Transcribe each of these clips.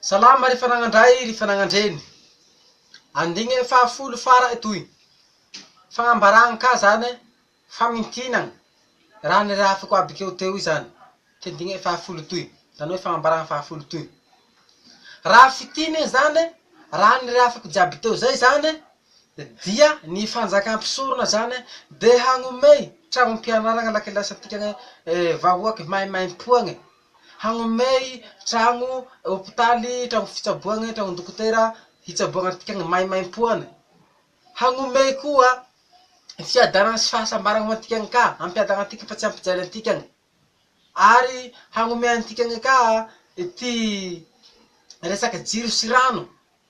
Salama ry fanagnandray ry fanagnandreny. Andigne fahafolo fara etoy. Fagnambaragna ka zany famintinagna raha nirehafiko aby keo teo io zany. Ty andigne fahafolo toy. Zany hoe fagnambaragna fahafolo toy. Raha fintinigny zany raha nirehafiko jiaby teo zay zany dia ny fanjakam-pisorona zany de hagnomey tragnom-pianaragna lakilasy antikagna vahoaky maimaimpoagna. Hagnomey tragno hopitaly, tragno fitsaboagne, tragnon-dokotera hitsaboagna antikagne maimaimpoana. Hagnomey koa fiadanana sy fahasambarana ho antikagne ka, hampiadagna antika fa tsy hampijaly antikagne. Ary hagnomey antikagne ka ty resaky jiro sy rano.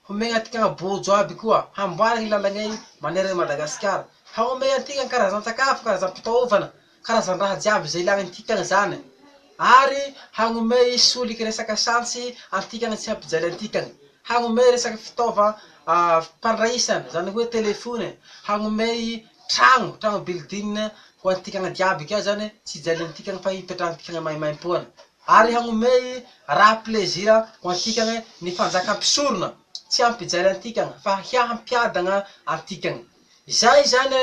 Homegna antika bojo aby koa, hamboarigny lalagney manerana an'i Madagasikara. Hagnomey antika karazan-tsakafo, karazam-pitaovana, karazan-draha jiaby izay ilagnantika zany. Ary hagnomey soliky resaka sansy antikagny tsy hampijaly antikagny. Hagnomey resaka fitaovam-pandraisana, zany hoe telefony. Hagnomey tragno, tragno building ho antikagny jiaby ka zany, tsy hijaliantikagny fa hipetrahantikagny maimaimpoana. Ary hagnomey raha plaisir ho antikagna ny fanjakam-pisorona, tsy hampijaly antikagna fa hampiadagna antikagna. Izay zany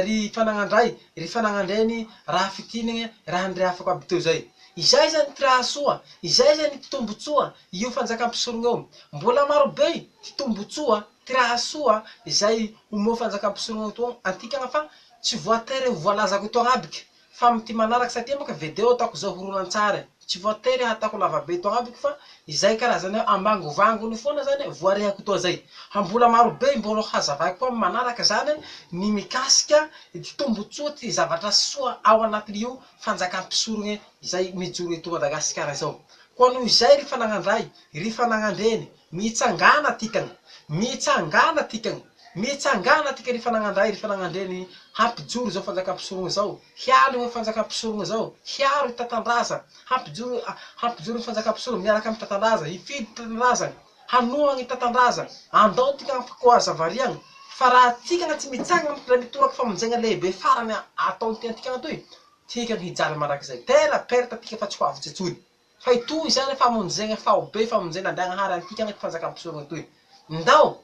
ry fanagnan-dray, ry fanagnan-dreny, raha fitinigny, raha nirehafako aby teo zay. Izay zany ty raha soa, izay zany ty tombotsoa io fanjakam-pisorogna io. Mbola maro be ty tombotsoa, ty raha soa izay omeo fanjakam-pisorogna etoa antikagna fa tsy voatery ho voalazako etoagna abiky. Fa amin'ity manaraka satria manko video ataoko zao horonantsary tsy voatery hataoko lavabe toa amiko fa izay karazany hoe ambangovangony foana zany voarehako toa zay. Fa mbola marobe mbola ho hazavaiko koa amin'ny manaraka zany ny mikasika ity tombotsoa ty zavatra soa ao anatin'io fanjakam-pisorogne izay mijoro eto Madagasikara izao. Koa noho izay ry fanagnan-dray, ry fanagnan-dreny, mitsangàna tikagna, mitsangàna tikagna. Mitsangàna tika ry fanagnan-dray, ry fanagnan-dreny, hampijoro izao fanjakam-pisorogna izao, hialy ho fanjakam-pisorogna izao, hiaro i Tatandraza, hampijoro hampijoro ny fanjakam-pisorogna miaraka amy Tatandraza, hifidy Tatandraza, hanohagna i Tatandraza. Andao tika koa aza variagna, fa raha tikagna tsy mitsangana amy ndray mitoraky famonjegna lehibe farany ataontiantikagna toy, tikagna hijaly mandrakizay. Tena perte tika fa tsy ho avotsy intsony. Fa itoy izany famonjegna faobe, famonjena Andragnahary antikagna ty fanjakam-pisorogna toy. Ndao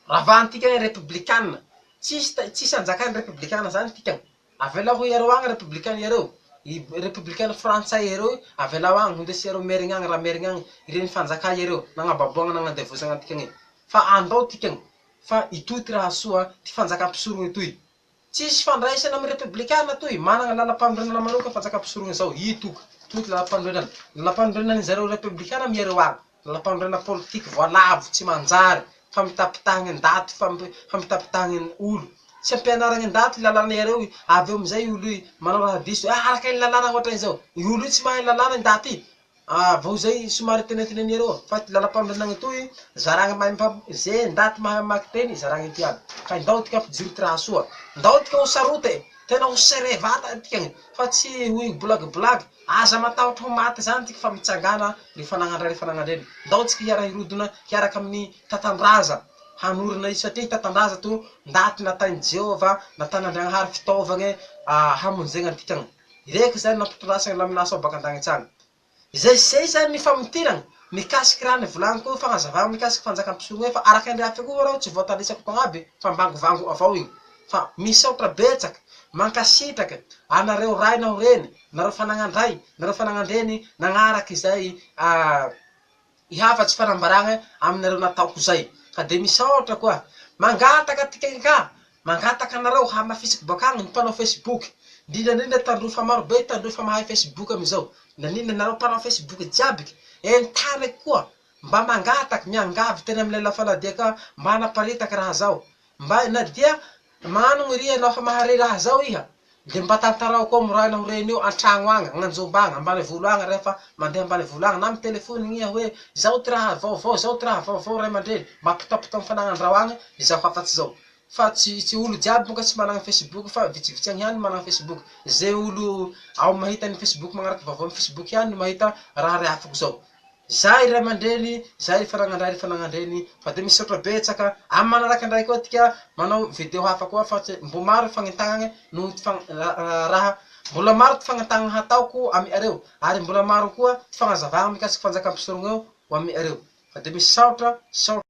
Ravahantika ny repoblikana. Tsisy tsisy anjakany repoblikana zany tikany. Avelao ho iareo agny repoblikana iareo. I repoblikana frantsay iareo avelao agny hondesy iareo merigna agny raha merigna agny ireny fanjakà iareo nagnababoagna nagnandevozagna antikagny. Fa andao tikany fa itoy ty raha soa ty fanjakà mpisorogna itoy. Tsisy ifandraisany amin'ny Repoblikana toy, manana lalampanorenana manoka fanjakam-pisorogna izao, ito toy ty lalampanorenana, lalampanorenan'ny zareo Repoblikana amy iareo agny, lalampanorenana politique voalavo tsy manjary, famitapitahagny ndaty, famitapitahagny olo, tsy ampianaragny ndaty lalàna iareo, avy eo amizay olo i manao raha diso, araka ny lalàna hoatran'izao, i olo io tsy mahay lalàna ndaty i, Ah vao zay somary tenenteneny ero fa ty lalam-panorenagna toy zaragna mahay mifamp ze ndaty mahay mamaky teny zaragna ity aby fa ndao tika ampijoro ty raha soa ndao tika ho saroty e tena ho serre vata tikagny fa tsy ho hibolagy bolagy aza matahotra ho maty zany tika fa mitsangana ry fanagnandray ry fanagnandreny ndao tsika hiara hirodona hiaraka amin'ny tatandraza hanorina izy satria tatandraza to ndaty natain'i Jehovah natain'Andragnahary fitaovagne hamonjegna antikagny. Ireko izany nampitondrasana laminasa ao baka an-dagnitsa agny. Izay izay izany ny famintinana mikasiky raha nivolaniko eo, fagnazavana mikasiky fanjakam-pisorogna eo fa araka ny rehafiko io arô tsy voatanisako togna aby fa mbangovangony avao igny fa misaotra betsaka, mankasitraka anareo ray naho reny, nareo fanagnan-dray, nareo fanagnan-dreny nagnaraky izay Ny hafa tsy fanambaragna aminareo nataoko zay fa de misaotra koa. Mangataka atika ka, mangataka anareo hamafisiko bakagny ny mpanao facebook, indrindra indrindra tandroy fa maro be tandroy fa mahay facebook amizao, indrindra nareo mpanao facebook jiaby entaniko koa mba mangataky miangavy tena amle lafaladia ka mba hanaparitaka raha zao, mba na dia Manogno iry ianao fa mahare raha zao iha, de mba tantarao koa am rainao reny io antragno agny, agnanjomba agny, ambanivolo agny refa mandeha ambanivolo agny na am telefony igny iha hoe zao ty raha vaovao, zao ty raha vaovao ray aman-dreny, mba ampitampitao am fanagnandrao agny izao hafatsy zao. Fa tsy tsy olo jiaby monka tsy managna facebook fa vitsivitsy agny ihany managna facebook, ze olo ao mahita ny facebook magnaraky vaovao am facebook ihany no mahita raha rehafiko zao. Zay ray aman-dreny, zay ry fanagnan-dray ry fanagnan-dreny fa dia misaotra betsaka, amin'ny manaraka indray koa tika manao video hafa koa fa tsy mbo maro fagnentagnagna noho ty fagn raha mbola maro ty fagnentagnagna hataoko amy areo ary mbola maro koa ty fagnazavagna mikasiky fanjakam-pisorogna eo ho amy areo. Fa dia misaotra, misaotra.